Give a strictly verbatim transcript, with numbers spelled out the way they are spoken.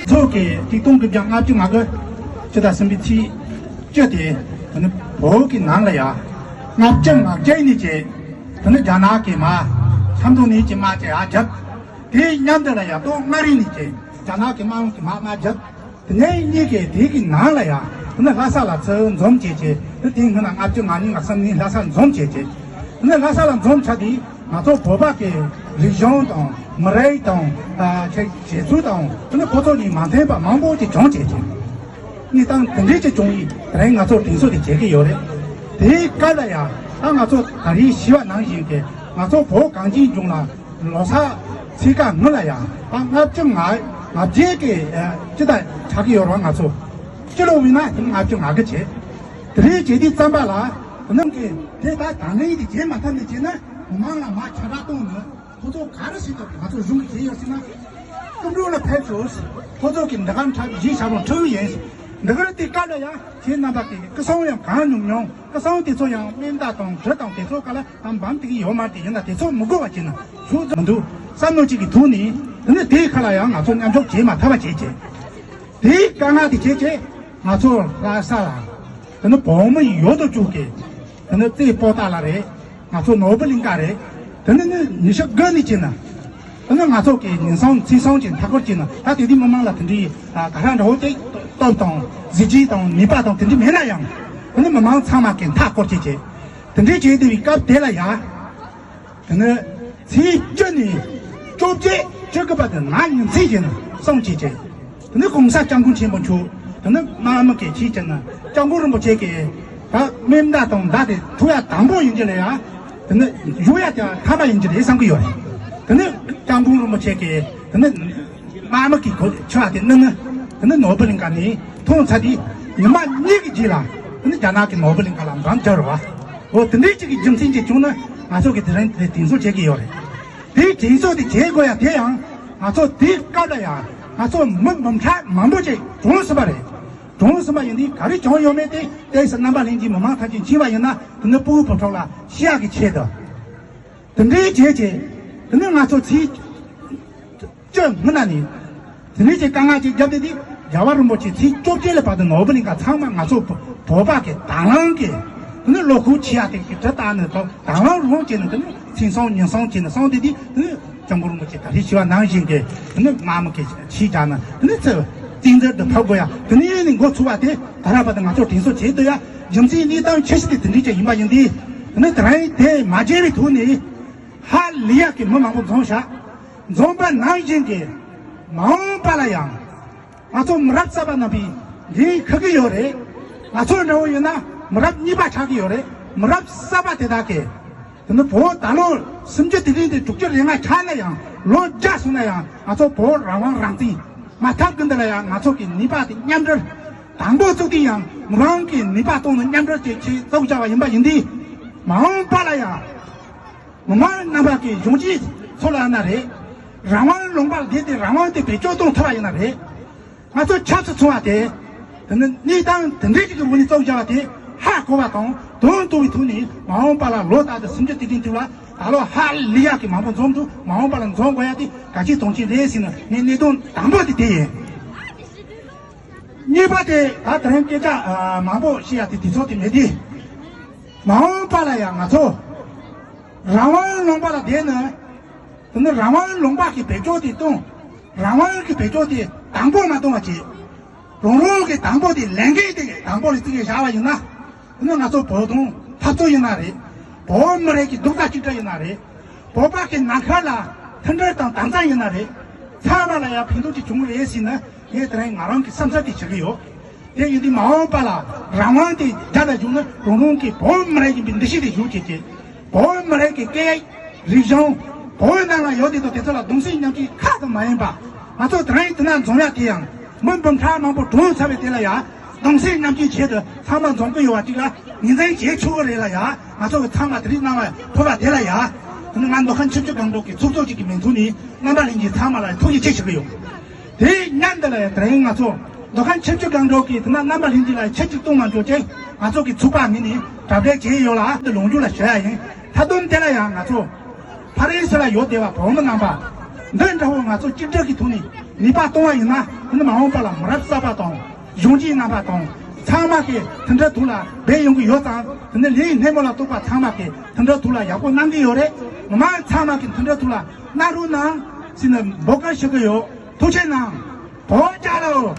ཚོགས་ཀྱི་ཆིག་སྟོང་དགུ་བརྒྱ་ལྔ་བཅུ་ང་དགུ་ཕྱི་ཟླ་གསུམ་པའི་ཚེས་བཅུ་དེ་དེ་ནི་བོད་ཀྱི་ནང་ལ་ཡ་ལྔ་བཅུ་ང་བརྒྱད་ནས་བྱས། དེ་ནི་རྒྱ་ནག་གི་དམག་ཆབ་མདོ་ནས་ཀྱི་དམག་ཅིག་ཡར་བརྒྱབ། དེའི་མཉམ་དུ་ལ་ཡ་ཏོག་མངའ་རིས་ནས་ཀྱི་རྒྱ་ནག་གི་དམག་དམག་དམག་བརྒྱབ། དེ་ནས་གཉིས་ཀས་དེ་གི་ནང་ལ་ཡ་དེ་ནི་ལྷ་ས་ལ་ཚུར་འཛོམས་བྱས་བྱས། དེ་དེའི་སྔོན་ལ་ལྔ་བཅུ་ང་གཉིས་ང་གསུམ་ནས་ལྷ་སར་འཛོམས་བྱས་བྱས། དེ་ནི་ལྷ་ས་ལ་འཛོམས་ཚར་དུས་ང་ཚོ་བོད་པ་གི་རིག་གཞུང་དང་མི་རིགས་དང་ཨ་ཆེ་བྱེད་ཚུལ་དང་དེ་ནི་ཁོ་ཚོ་གཉིས་མ་མཐུན་པ་མང་པོ་ཅིག་བྱུང་བྱས་བྱས། གནས་སྟངས་དེ་འདྲའི་ཅིག་བྱུང་ཡིན། དེ་རིང་ང་ཚོ་དྲན་གསོ་དེ་བྱེད་ཀྱི་ཡོད་རེད། དེའི་སྐབས་ལ་ཡང་ད་ང་ཚོ་ད་རེས་ཞུས་པ་ནང་བཞིན་གྱི་ང་ཚོ་བོད་གངས་ཅན་ལྗོངས་ལ་ལོ་གསར་ཚེས་ཁ་སྔོན་ལ་ཡང་ད་ལྔ་བཅུ་ང་ང་བརྒྱད་ཀྱི་ཨ་སྤྱི་ཟླ་ཆགས་ཀྱི་ཡོད་རེད་བ། ང་ཚོ་སྤྱི་ལོ་བས་ན་ལྔ་བཅུ་ང་དགུ་བྱས། དེ་རེས་བྱས་དུས་ཙམ་པ་ལ་ནང་གི་དེ་ད་དང་ལེན་དེ་བྱེད་མ་ཐུབ་ནས་བྱས་ན་མང་ལ་མ་ཁྱབ་བསྒྲགས་གཏོང་ནས། ཁོ་ཚོ་ག་རེ་བྱེད་ཐུབ་ང་ཚོ་གཞུང་གིས་བྱས་ཡོད་ཟེར་ན། སྐུ་མགྲོན་ལ་ཕེབས་ཤོག་ཁོ་ཚོ་གི་འདི་གར་འཁྲབ་གཞིས་ཆགས་རུང་ཁྲིད་ཡིན། འདི་གར་དེ་སྐབས་ལ་ཡང་ཁྱེད་རྣམ་པ་གི་སྐུ་སྲུང་ཡང་གང་མྱོང་མྱོང་། སྐུ་སྲུང་དེ་ཚོ་ཡང་སྨན་བདག་དང་གྲི་དང་དེ་ཚོ་ག་ལ་ཨམ་བམ་དེ་གི་ཡོད་མ་རེད། དེ་ཡིན་ན་དེ་ཚོ་མི་དགོས་པ་བྱས་ན་ཞུ་མི་འདུག་བསམ་བློ་གཅིག་གི་ཐོག་ནས་དེ་ནི་དེའི་ཁ་ལ་ཡང་ང་ཚོ་མཉམ་ཞུགས་བྱས་མ་ཐུབ་པ་བྱས་བྱས། དེའི་དཀའ་ངལ་དེ་བྱས་བྱས་ང་ཚོ་ལྷ་ས་ལ་དེ་ནི་བོད་མི་ཡོད་དོ་ཅོག་གི་དེ་ནི་རྩེ་པོ་ཏཱ་ལ་རེད། ང་ཚོ་ནོར་བུ་གླིང་ག་རེད། དེ་ནི་ནི་ཉི་ཤུ་དགུ་ནས་བྱས་ན། དེ་ནི་ང་ཚོ་གི་ཉིན་སང་ཚེས་སང་གི་མཐའ་འཁོར་གྱི་ནང་ད་དེ་དུས་མི་མང་ལ་དེ་འདྲའི་ཨ་ག་ར་འདྲ་བོ་དེ་སྟོབས་དང་གཟི་བརྗིད་དང་ནུས་པ་དང་དེ་འདྲ་མེད་ན་ཡང་། དེ་ནི་མི་མང་ཚང་མ་གི་མཐའ་འཁོར་གྱི་བྱས། དེ་འདྲའི་བྱས་བསྡད་པའི་སྐབས་དེ་ལ་ཡ། དེ་ནི་ཚེས་བཅུ་ནས་བཅོ་བརྒྱད་བཅུ་དགུ་བར་དུ་ང་ཉིན་མཚན་བྱས་ནས་སང་བྱས་བྱས། དེ་ནི་གོང་ས་སྐྱབས་མགོན་ཆེན་པོ་མཆོག་དེ་ནི་དམག་མི་གིས་ཆིག་བྱས་ན་སྐྱབས་མགོན་རིན་པོ་ཆེ་གིས་ད་མེ་མདའ་དང་མདའ་དེ་ཐུག་ཡ་དང་པོ་ཡིན་གྱི་རེད་ཡ། དེ་ནི་གཞུ་ཡ་དེ་ཐ་མ་ཡིན་གྱི་རེད་བསམ་གྱི་ཡོད་རེད། དེ་ནི་སྐྱབས་མགོན་རིན་པོ་ཆེ་གིས་དེ་ནི་དམག་མི་གི་གོ་ཆུ་བ་དེ་བསྣུན་ནས་དེ་ནི་ནོར་བུ་གླིང་ག་ནས་ཐོན་ཚར་དུས་ཉི་མ་གཉིས་ཀྱི་རྗེས་ལ་དེ་ནི་རྒྱ་ནག་གི་ནོར་བུ་གླིང་ག་ལ་འགྲམ་བཅར་བ། འོ་དེ་འདྲའི་གཅིག་གི་རྒྱུ་མཚན་གྱིས་བྱུང་ན་ང་ཚོ་གི་དེ་རིང་དེ་དེང་སང་བྱེད་ཀྱི་ཡོད་རེད། དེའི་དྲན་གསོ་དེ་བྱེད་དགོས་ཡ་དེ་ཡང་ང་ཚོ་དེའི་སྐབས་ལ་ཡང་ང་ཚོ་མི་འབུམ་ཕྲག་མང་པོ་ཅིག་གྲོངས་ཟིན་པ་རེད། གྲོངས་ཟིན་པ་ཡིན་དུས་ག་རེ་བྱུང་ཡོད་མེད་དེ་ཏོག་ཙམ་རྣམ་པ་ལྷན་རྒྱས་མི་མང་ཐམས་ཅད་མཁྱེན་པ་ཡིན་ན་དེ་ནི་ཕྲུ་གུ་བུ་ཕྲུག་ལ་ཤེས་ཡག་གི་ཆེད་དུ། དེ་འདྲའི་བྱས་བྱས་དེ་ནི་ང་ཚོ་ཚེས་བཅུ་སྔོན་ན་ནས་དེ་ནས་ཀྱི་དཀའ་ངལ་ཅིག་བརྒྱབ་སྟེ་དེ་རྒྱལ་བ་རིན་པོ་ཆེ་ཚེས་བཅོ་བརྒྱད་ལ་བར་དུ་ནོར་བུ་གླིང་ག་ཚང་མ་ང་ཚོ་བོད་པ་གི་དང་བླངས་ཀྱིས་དེ་ནི་བློ་ཁོག་ཆེ་ཡ་དེ་གི་གྲི་བཏགས་ནས་དང་བླངས་རང་བྱས་ནས་དེ་ནི་མཚན་སང་ཉིན་སང་བྱས་ནས་སང་དེ་དེ་དེ་ནི་སྐྱབས་མགོན་རིན་པོ་ཆེ་ད་རེས་ཞུས་པ་ནང་བཞིན་གྱི་དེ་ནི་དམག་མི་གིས་ཆིག་བརྒྱབ་ནས་དེ་ནི་ཚེ་བཙན་འཛུལ་དུ་ཕབ་དགོས་ཡ་དེ་ནི་ཡིན་ནི་འགོ་ཚུགས་པ་དེ་ད་ར་བར་དུ་ང་ཚོ་དྲན་གསོ་བྱེད་དུ་ཡ། རྒྱུ་མཚན་གནས་སྟངས་ཆེ་ཤོས་དེ་དེ་འདྲའི་ཅིག་ཡིན་པ་ཡིན་དུས་དེ་ནི་དེ་རིང་དེ་མ་བརྗེད་པའི་ཐོག་ནས། ཧ་ལས་ཡག་གི་མི་མང་པོ་འཛོམས་ཤག་འཛོམས་པ་ནང་བཞིན་གྱི་མ་འོངས་པ་ལ་ཡང་ང་ཚོ་མི་རབས་གསར་པ་རྣམ་པས་འདི་ཤེས་ཀྱི་ཡོད་རེད། ང་ཚོ་འདྲ་བོ་ཡིན་ན་མི་རབས་གཉིས་པ་ཆགས་ཀྱི་ཡོད་རེད། མི་རབས་གསར་པ་དེ་དག་གིས་དེ་ནི་བོད་ད་ལོ་སུམ་ཅུ་དེ་རིང་དེ་དྲུག་ཅུ་རེ་ལྔ་ཆགས་ན་ཡང་ལོ་བརྒྱ་སོང་ན་ཡང་ང་ཚོ་བོད་རང་དབང་རང་བཙན་མ་ཐོབ་གི་འདི་ལ་ཡང་ང་ཚོ་གི་ནུས་པ་དེ་མཉམ་འབྲེལ་དང་པོ་བཙུགས་དུས་ཡང་མི་རང་གི་ནུས་པ་གཏོང་ནས་མཉམ་འབྲེལ་དེ་ཆེད་བཙུགས་བྱ་བ་ཡིན་པ་ཡིན་དུས་མ་འོངས་པ་ལ་ཡང་། མི་མང་རྣམ་པ་གིས་གཞུང་གཅིག་ཚོ་ལ་ན་རེད། རང་དབང་ལུང་པར་བསྡད་དེ་རང་དབང་དེ་བེད་སྤྱོད་གཏོང་ཐུབ་པ་ཡིན་ན་རེད། ང་ཚོ་ཆབ་སྲིད་ཚོང་བ་དེ། དེ་ནི་གནས་སྟངས་དེ་འདྲའི་ཅིག་གི་འོག་ནས་བཙུགས་བྱ་བ་དེ་ཧ་གོ་བ་དང་དོན་རྟོགས་པའི་ཐོག་ནས་མ་འོངས་པ་ལ་ལོ་ལྟར་དུ་སུམ་ཅུ་དེ་བཞིན་དུ་ལ་ད་ལོ་ཧ་ལས་ཡག་གི་མང་པོ་འཛོམས་འདུག་མ་འོངས་པ་ལ་འཛོམས་དགོས་ཡ་དེ་ག་ཅིག་དོན་ཅིག་རེད་ཟེར་ན་ངའི་གནད་དོན་དང་པོ་དེ་དེ་ཡིན། གཉིས་པ་དེ་ད་དེ་རིང་སྐད་ཆ་མང་པོ་བཤད་ཡ་དེ་དུས་ཚོད་དེ་མེད་དེ། མ་འོངས་པ་ལ་ཡང་ང་ཚོ་རང་དབང་ལུང་པ་ལ་བསྡད་ན། དེ་ནི་རང་དབང་ལུང་པ་གི་བེད་སྤྱོད་དེ་གཏོང་། རང་དབང་གི་བེད་སྤྱོད་དེ་དང་པོ་མ་གཏོང་བ་བྱེད། རང་དབང་གི་དང་པོ་དེ་ལས་འགན་དེ་དང་པོ་ལ་བརྩི་བྱ་བ་ཡིན་ན། དེ་ནི་ང་ཚོ་བོད་དོན་འཐབ་རྩོད་ཡིན་ན་རེད། བོད་མི་རིགས་ཀྱི་རྡོག་རྩ་གཅིག་སྒྲིལ་ཡིན་ན་རེད། བོད་པ་གི་ནམ་མཁའ་ལ་མཐུན་སྒྲིལ་དང་དམ་གཙང་ཡིན་ན་རེད། ཚང་མ་ལ་ཡང་ཕན་ཐོགས་ཅིག་བྱུང་རེད་ཟེར་ན་ངས་དེ་རིང་ང་རང་གི་བསམ་ཚུལ་དེ་བྱེད་ཀྱི་ཡོད། དེ་ཡིན་དུས་མ་འོངས་པ་ལ་རང་དབང་དེ་རྒྱ་ལ་བཞུགས་ན་རང་རང་གི་བོད་མི་རིགས་ཡིན་པའི་འདུ་ཤེས་དེ་བཞུགས་བྱེད་ཀྱི། བོད་མི་རིགས་ཀྱི་སྐད་རིག་གཞུང་བོད་ནང་ལ་ཡོད་དེ་དང་དེ་ཚོ་ལ་གདུང་སེམས་མཉམ་སྐྱེད་ཁག་ཏུ་མ་ཡིན་པ། ང་ཚོ་དེ་རིང་དེ་ན་འཛོམས་ཡ་དེ་ཡང་མི་འབུམ་ཕྲག་མང་པོ་གྲོངས་ཚར་བའི་དེ་ལ་ཡ། གདུང་སེམས་མཉམ་སྐྱེད་ཆེད་དུ་ཚང་མ་འཛོམས་ཀྱི་ཡོད་པ་གཅིག་ལ་ངོས་འཛིན་བྱེད་ཆོག་གི་རེད་ལ་ཡ། ང་ཚོ་གི་ཚང་མ་དེ་རིང་གནང་བ་ཕུལ་བ་དེ་ལ་ཡ། ང་མདོ་ཁམས་ཆུ་བཞི་སྒང་དྲུག་གི་ཚོགས་གཙོ་གཅིག་གི་མིང་ཐོག་ནས་རྣམ་པ་ལྷན་རྒྱས་ཚང་མ་ལ་ཐུགས་རྗེ་ཆེ་ཞུ་གི་ཡོད། དེའི་མཉམ་དུ་ལ་ཡ་དེ་རིང་ང་ཚོ་མདོ་ཁམས་ཆུ་བཞི་སྒང་དྲུག་གི་དེ་ན་རྣམ་པ་ལྷན་རྒྱས་ལ་ཆེད་ཅིག་གཏོང་མ་འཇོག་ཅེས་ང་ཚོ་གི་ཚོགས་པ་ངོས་ནས་གྲ་སྒྲིག་བྱས་ཡོད་ལ་དེ་ལོངས་སྤྱོད་ལ་ཞུ་ཡ་ཡིན། མཐའ་དོན་དེ་ལ་ཡ་ང་ཚོ་ཕ་རན་སི་ལ་ཡོད་བསྡད་པ་བོད་མི་རྣམ་པ་འདི་འདྲ་བོ་ང་ཚོ་གཅིག་སྒྲིལ་གྱི་ཐོག་ནས། ནུས་པ་གཏོང་བ་ཡིན་ན། དེ་ནི་མ་འོངས་པ་ལ་མི་རབས་གསར་པ་དང་། གཞོན་སྐྱེས་རྣམ་པ་དང་། ཚང་མ་གིས་དེ་འདྲའི་ཐོག་ལ་འབད་ཡོང་གི་ཡོད་ཙང་། དེ་ནི་ལས་སྣེ་མོ་ལ་གཏོགས་པ་ཚང་མ་གིས་དེ་འདྲའི་ཐོག་ལ་ཡག་པོ་གནང་གི་ཡོད་རེད། ངོ་མ་ཚང་མ་གིས་དེ་འདྲའི་ཐོག་ལ་གནང་རོགས་གནང་ཟེར་ནས་འབོད་སྐུལ་ཞུ་གི་ཡོད། ཐུགས་རྗེ་གནང་། བོད་རྒྱལ་ལོ།